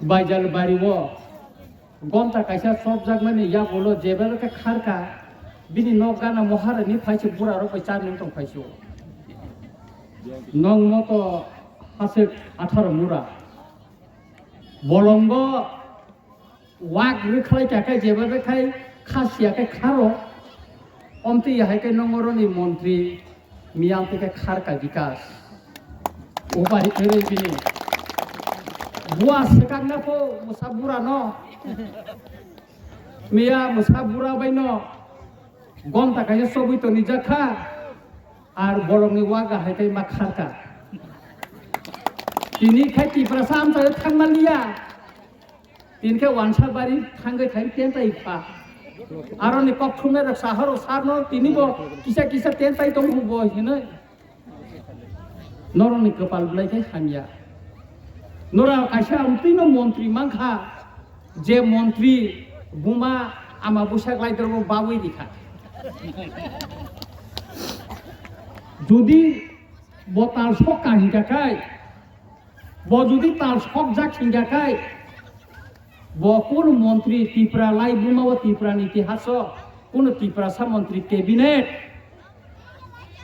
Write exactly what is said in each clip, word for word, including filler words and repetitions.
Baijal bari o gonta kaisa chopjakmani yagulo jebele khe kharkha, bini nok gana moharani phaise bura rok bai charni tong phaise. Nong moto hasik atharo mura. Bolongo wak rwkhlai kha khe jebele khai khasiya khe kharo. Omtwi hai khe nong oroni montri. Miyang tike kharka bikas. Upari kwrwi bini. Bua swkakna pho mwsa bura no. Miya mwsa bura bai no. Gonta kaisa chobwi toni jakha. Ar bolongni waga hai kai ma kharka. Tini khai Tiprasa amchaio thangma liya. Tini khe wansa bari thangwi thai tentai pha. Aroni kok thumnai rok sahoro sarno tini bo kisa kisa tentai tong bo hinoi. Noroni kwpal belai khe hamya. Nora kaisa amtwino montri mankha, je montri buma ama busak lai dorbo babui dikha. Jodi bo tal sok ka hingka kai, Bo jodi tal sokjak hingya khai, bo kunu montri Tipra lai buma o Tipra ni itihaso kunu Tiprasa montri cabinet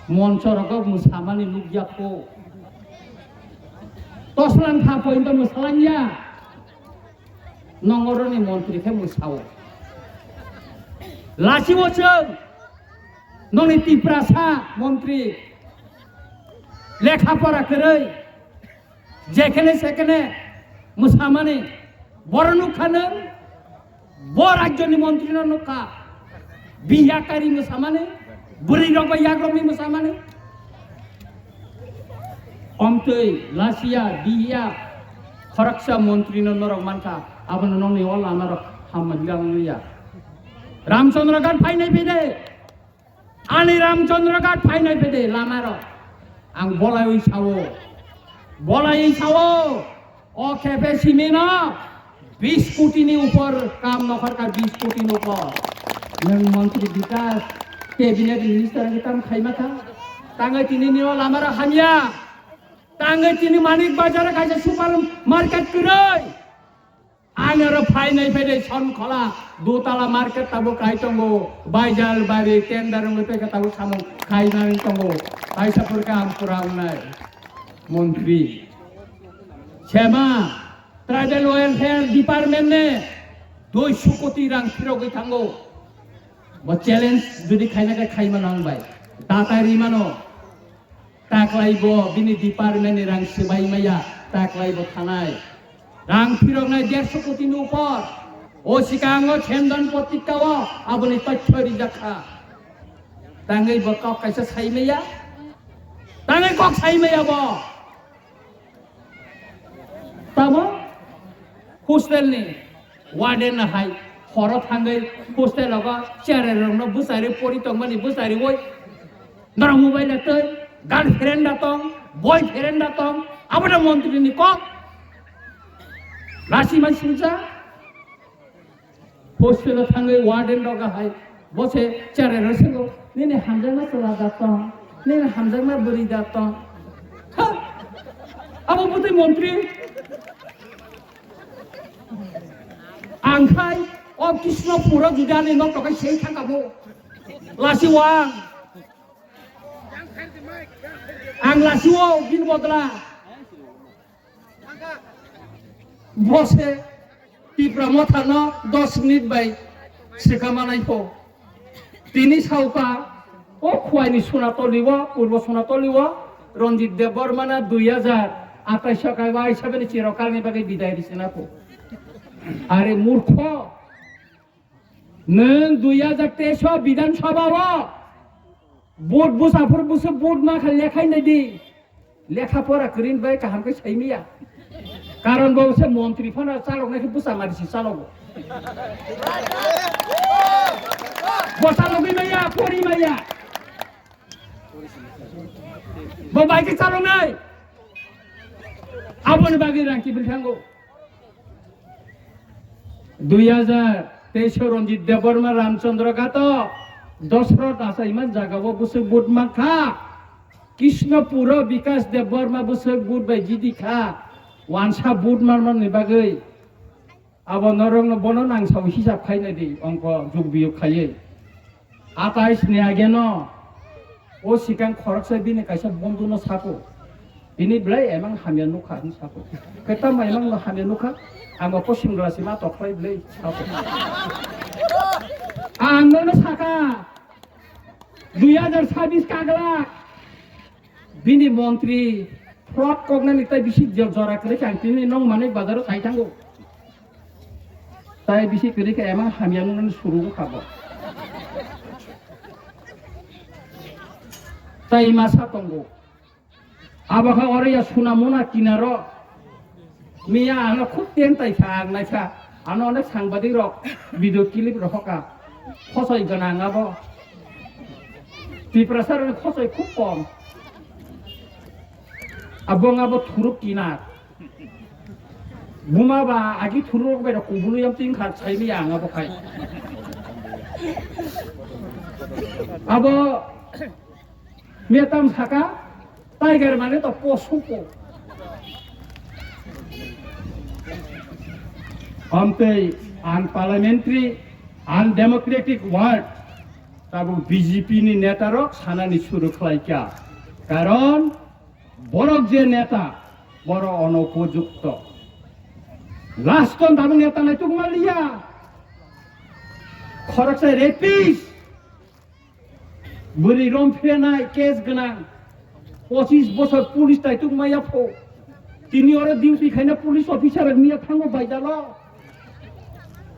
moncho rogo mwsamani nukya kho. Toslang kha pointo mwsalangya. Nongoroni montri khe mwsao. Lasibo chwng noni Tiprasa montri lekha pora kwrwi. Jekhene sekhene mwsamani, boro nukha nwng, bo rajyoni montrino nukha, biya kari mwsamani, bwrwi rok bai yagrokni mwsamani. Omtwi lasiya biya khoroksa montrino norok mankha, abono nongni o lamarok hamma bilang ya. Ramchandra Ghat phainai phede. Ani Ramchandra Ghat phainai phede lamarok. Ang bolaiwi sao. Bolaiwi sao. O khepe simino bis koti ni upor kam nokhorkha, bis koti ni upor. Nwng montri bikas, cabinet minister ni tam khaima kha. Tangwi tini nio lamarok hamya. Tangwi tini Manik Bazar kaisa super market kwrwi. Ang aro phainai phainai Sonkhola, Dutala market tabuk khai tongo, Baijal bari tender wngwi paikha tabuk samung khainani tongo, kaisa purkha ang pura wngnai. Montri. Sema, Tribal Welfare Department ne duiso koti rang phirogwi thango. Bo challenge jodi khaina khe khaima nang bai. Tatai rimano. Taklai bo bini department ni rang swbai maya, taklai bo thanai. Rang phiroknai derso koti ni upor. O sikango Chendan Patrika o aboni tothyo rijak kha. Tangwi bo kok kaisa sai maya. Tangwi kok sai maya bo. Tamo hostel ni warden no hai horo thangwi hostel rogo cherai rok no bwsari pori tongmani bwsari oi norok mobile da twi girlfriend da tong boyfriend da tong abo da montri ni kok lasi mai singsa. Hostel o thangwi warden rok hai bo se cherai rok swngo, "Nini hamjakma chwla da tong, nini hamjakma bwrwi da tong." Ha! Abo bwtwi montri. Ang khai o Krishnapur o jodi ani nok tokai sei thangkha bo. Lasi wang. Ang lasi o bini bodla. Bo se Tipra Motha no dos minute bai swkang manai pho. Tini sauka o Khowai ni Sonatoli o, Purbo Sonatoli o Ranjit Debbarma na dui hajar atais o kaiba aisa bini chirokal ni bagwi bidai rwsina pho. Are murkho, nwng dui hajar teis o Bidhan Sabha o Vote bwsa phuru bwswk vote ma kha lekhai nai di. Lekha pora kwrwini bai kaham khe sai maya. Karon bo se montri phano chalok nai khe bwsa mari si chalogo. Bo chalogwi maya, pori maya. Bo bai khe chalok nai. Aboni bagwi rang kibil thango. Dui hajar teis o Ranjit Debbarma Ramchandra Ghat o Dosrot achaima jaga o bwswk vote mankha. Krishnapur o Bikas Debbarma bwswk vote bai jidi kha. Wansa vote manmani bagwi Abo norokno bono nang sao hisab khaina di, ongko jug biyuk khaiwi. Atais ni ageno o sikang khoroksa bini kaisa bondhuno sako. Bini belai emang hamya nukha hwn sako. Kwtam emang no hamya nukha, ang bo posing glass ma tokhlai belai sako. Ang nono saka, dui hajar sabis kagla. Bini montri fraud koknani tai bisi jora kwrwi khe ang tini nong manwi bazaro sai thango. Tai bisi kwrwi khe emang hamya nungnani suru wngkha bo. Tai masa tongo. Abo khe oro ya suna muna kinaro. Miya ano khub tentai kha, ang naikha. Ano onek sangbadik rok video clip rok hoka. Khosoi gwnang abo. Tiprasa rokni khosoi khub kom. Abo wng abo thuruk kinar. Buma ba agi thuruk rok bai rok kubului am tin kha sai miya ang abo khai. Abo Miya tam saka, tiger mane to posu po. Amtei unparliamentary, undemocratic word, tabuk B J P ni neta rok sanani suru khlai kya. Karon borok je neta, borok onopojukto. Last ton tabuk neta naituk maliya. Khoroksa rapist. Bwrwi rom phenai case gwnang, pochis bosor police taituk maya pho. Tini oro duty khaina police officer miya thango baidalo.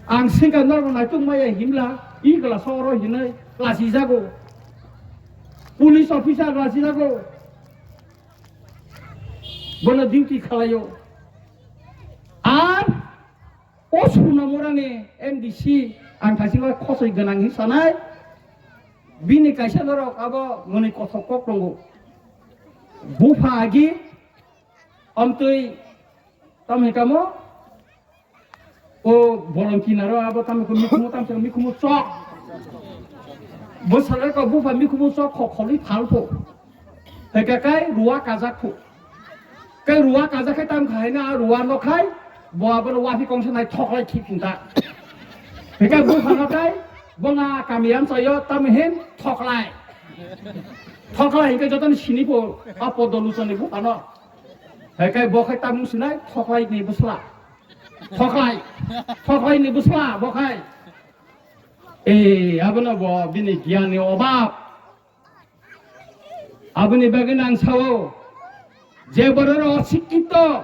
Ang sengkha norok naituk maya himla, i glass oro hinai lasi jago. Police officer lasi jago. Bono duty khalaio. Ar o Sunamurani M D C ang thaisingo khosoi gwnang hin sanai. Bini kaisa norok abo mwnwi kothok kok tongo. Bupha agi amtwi tamhi kamo o bolong kinaro abo tamhi ko mikhumu tamhi ko mikhumu chok. Bo salai ko bupha mikhumu chok khok kholwi phalpho. Heka kai ruwa kajak pho. Kai ruwa kajak khai tam khai na ruwa no khai bo abo no wafi kongsa nai thoklai thik hinta. Heka bupha no khai bo na kamiyam sayo tam hin thoklai. Thoklai hinke joto ni sini pho a podo luchoni bupha no. Heka bo khai tam sinai thoklai ni busla. Thoklai. Thoklai ni busla bo khai. Eh, abo no bo bini giyan ni obab. Aboni bagwi ang sao, je borok oro osikkhito,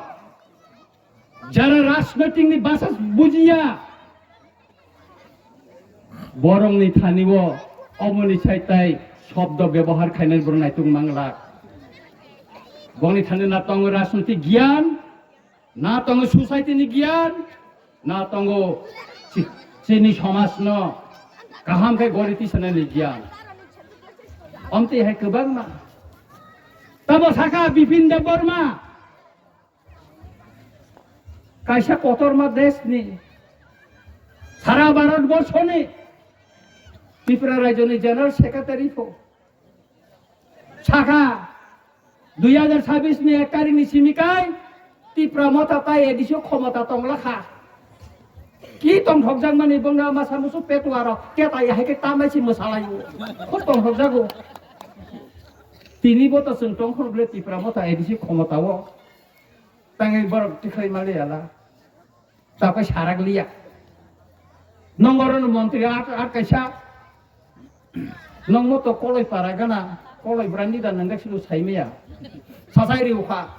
jara rajnoitik ni basa bujiya, borokni thani o omoni saitai shobdo bebohar khainani borok naituk manglak. Bongni thani na tongo rajnoitik giyan, na tongo society ni giyan, na tongo chi-, chini somaj no kaham khe gori tisanani giyan. Omtwi hai kwbangma. Tamo sakha Bipin Debbarma, kaisa kotorma desh ni, sara Bharat borso ni Tripura rajyo ni General Secretary pho. Sakha, dui hajar sabis ni ek tarik ni simi kai Tipra Motha tai A D C o khomota tongla kha. Ki tongthokjak mani bongna masa musu petuaro keta ya hai khe tamai si mwsalai o. Khub tongthokjago. Tini bo to chwng tongkhor ble Tipra Motha A D C khomota o. Tangwi borok tikhlai mali ala. Takai sarak liya. Nongorno montri at, at kaisa. Nongmo to koloi para gana, koloi brandi da nangga silo saimaya. Sasai riukha.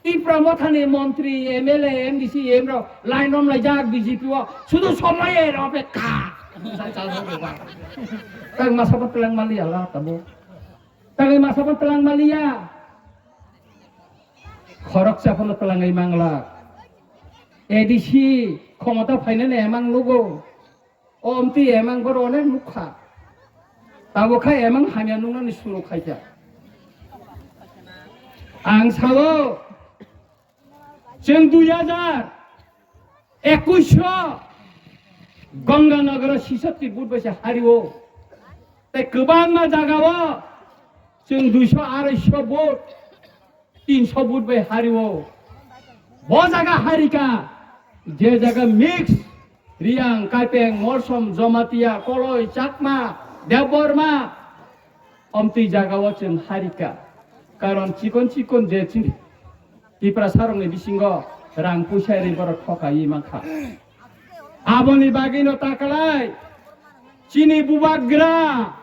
Tipra Mothani montri, M L A, M D C, M rok line rom laijak B J P o. Sudu somoye ro pe ka. Sai chal ro ba. Tang masa pa telang mali ala tabo. Tangwi masa pa telang maliya. Khoroksa phano telangwi mangla. A D C khomota phainani emang nugo. Omtwi emang boro onek nukha. Tabukha emang hamya nuknani suru khaikha. Ang sao, chwng dui hajar ekush o Ganga Nagar o sisatti vote bai se hario. Tei kwbangma jaga o chwng duiso arai so vote, tinso vote bai hario. Bo jaga harika, je jaga mix, Riang, Kaipeng, Morsom, Jomatia, Koloi, Chakma, Debbarma, omtwi jagao chwng harika. Karon chikon chikon je chini Tiprasarokni bisingo rang puisa ri borok thokaiwi mankha. Aboni bagwino takalai chini bubagra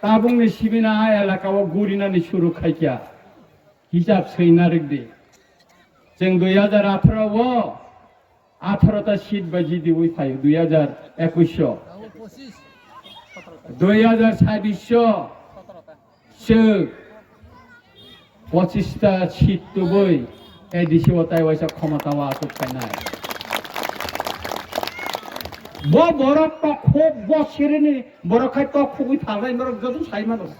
tabukni sibina a elakao gurinani suru khaikha. Hisab swina rwkdi. Chwng dui hajar atharo o atharo ta seat bai jidiwi phaio dui hajar ekwis o. Dui hajar sabis o chwng pochis ta seat tubui A D C o tai waisa khomota o achuk phainai. Bo borok tok khuk, bo sirini borok khai tok khugwi phalnai, borok joto sai mano.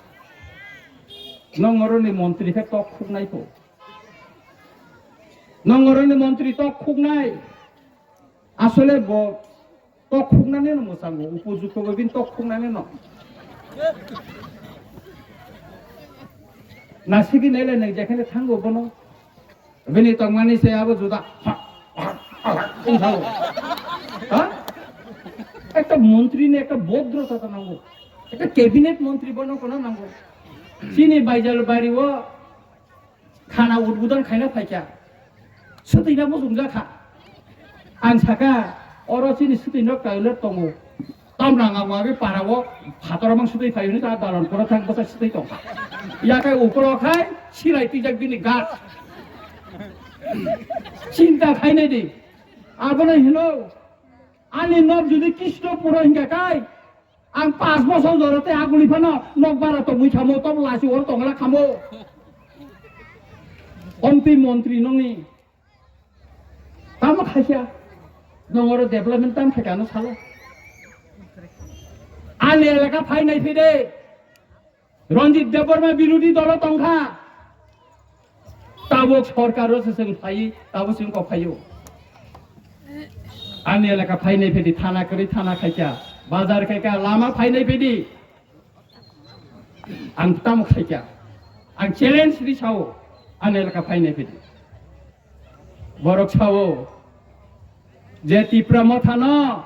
Nong oroni montri khe tok khuknai kho. Nong oroni montri tok khuknai. Asole bo tok khuknani no mwchango, upojukto bo bini tok khuknani no. Nasigi nele nang jekhane thango bono. Bini tongmani se abo juda. Wngthao. Ha? Ekta montri ni ekta bodrota to nango. Ekta cabinet montri bono kono nango. Chini Baijal bari o khana udbudon khaina phaikha. Swtwina muchungjak kha. Ang saka, oro chini swtwino toilet tongo. Tamrang ang wagwi parao phator mang swtwi phai hwnwi ta dalon koro thang bwsa swtwi tongkha. Yakai ukolo khai silai twijak bini gat. Chinta khainai di. Abono hino, ani nok jodi Krishnapuro hingka kai, ang panch bosor jora tei aguli phano nok bara tongwi khamo, tok lachi oro tongla khamo. Omtwi montri nongni. Tamo khaisa. Nong oro development tam khaikha no salo. Ani elaka phainai phide. Ranjit Debbarma birodhi dolo tongkha. Tabuk sorkar o se chwng phai, tabuk chwng kok phaio. Ani elaka phainai phedi thana kwrwi thana khaikha, bazar khaikha, lama phainai phedi. Ang tamo khaikha. Ang challenge ri sao, ani elaka phainai phedi. Borok sao, je Tipra Motha no,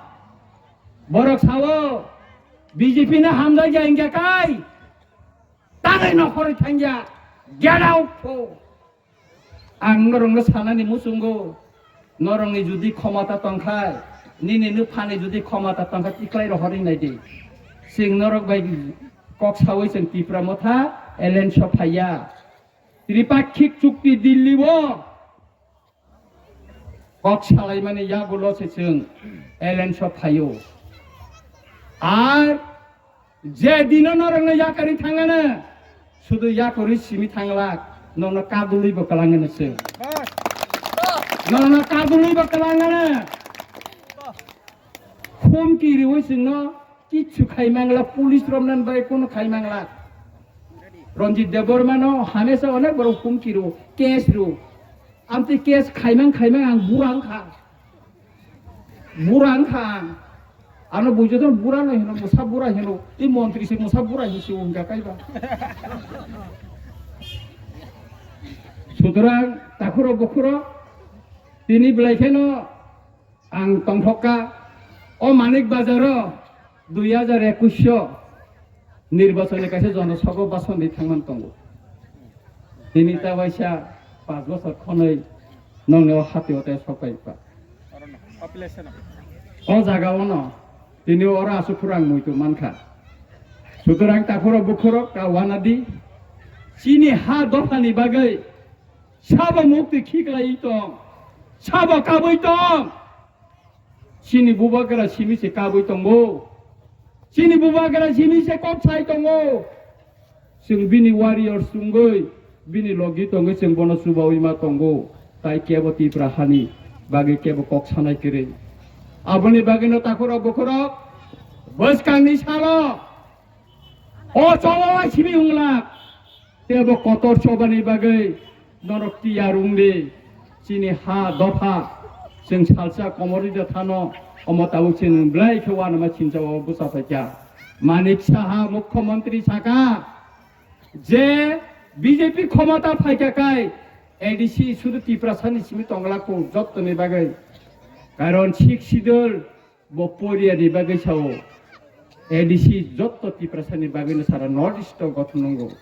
borok sao, B J P no hamjak ya hingya kai. Tangwi nokhorwi thangya, get out pho. Ang norokno sanani muchungo, norokni jodi khomota tongkha, nini nuphani jodi khomota tongkha, tiklai rohorwi naidi. Chwng norok bai kok sawi chwng Tipra Motha alliance o phaiya. Tripakhik chukti Delhi o kok salaimani yagulo se chwng alliance o phaio. Ar je dino norokno yakarwi thangano, sudu yakarwi simi thanglak, nono kadulwi bo kwlangano chwng. Nono kadulwi bo kwlangano. Khum kiriwi chwngno kichu khaimangla, police romnan bai kono khaimangla. Ranjit Debbarma no hamesa onek borok khum kiro, case ro. Amtwi case khaimang khaimang ang bura wngkha. Bura wngkha ang. Ano buijoto bura no hino, mwsa bura hino. I montri se mwsa bura hinsi wngkha kaiba. Sutorang takhuro bukhuro tini belai kheno ang tongthokka o Manik Bazar o dui hajar ekwis o nirbachoni kaisa jonosabha bhashan di thangman tongo. Tini ta waisa panch bochor khonoi nongni o hati o tei sokpai pa. O jaga o no tini oro asuk phuru ang muitu mankha. Sutorang takhuro bukhuro ka wanadi chini ha dophani bagwi sabo mukti khiklai tong, sabo kabui tong. Chini bubagra simi se kabui tongo. Chini bubagra simi se kok sai tongo. Chwng bini warriors wngwi, bini logi tongwi chwng bono chubawi ma tongo. Tai kebo Tipra hani bagwi kebo kok sanai kwrwi. Aboni bagwino takhurok bukhurok bwskangni salo o choba simi wngla. Tebo kotor chobani bagwi norok tiyar wngdi. Chini ha dopha chwng salsa komorwi de thano, omo tabuk chwng belai khe uanama sinchao bwsa phaikha. Manik Saha mukhyamantri saka je B J P khomota phaikha kai A D C sudu Tiprasani simi tongla kho jottoni bagwi. Karon Sixth Schedule bo poriya ni bagwi sao A D C jotto Tiprasa ni bagwi no sara North East o gothon nango.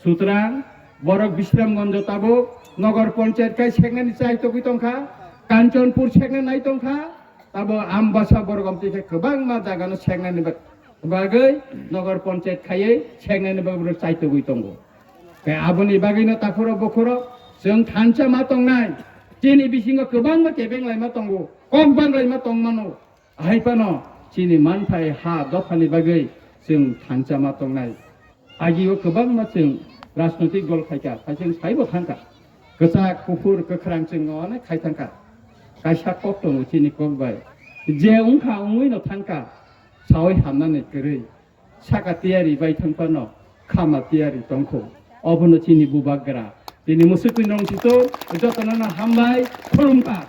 Sutrang borok Bisramganj o tabuk Nogor Panchayat khai seknani chai togwi tongkha, Kanchanpur sekna nai tongkha, tabo Ambasa borok amtwi khe kwbangma jaga no seknani bag-, bagwi Nogor Panchayat khaiwi seknani bagwi borok chai togwi tongo. Khe aboni bagwi no takhuro bukhuro chwng thansa ma tongnai, chini bisingo kwbangma kebeng laima tongo, kok bang laima tongmano. Ahai phano chini manthai ha dophani bagwi chwng thansa ma tongnai. Agio kwbangma chwng rajnoitik dol khaikha, hai chwng saibo thangkha. Kwchak, kuphur, kwkhrang chwng onek khai thangkha. Kaisa kok tongo chini kok bai. Je wngkha wngwi no thangkha, sawi hamnani kwrwi. Saka tiyari bai thang phano khama tiyari tongkho. Obono chini bubagra. Tini musukwi nong situ jotono no hambai khulumkha.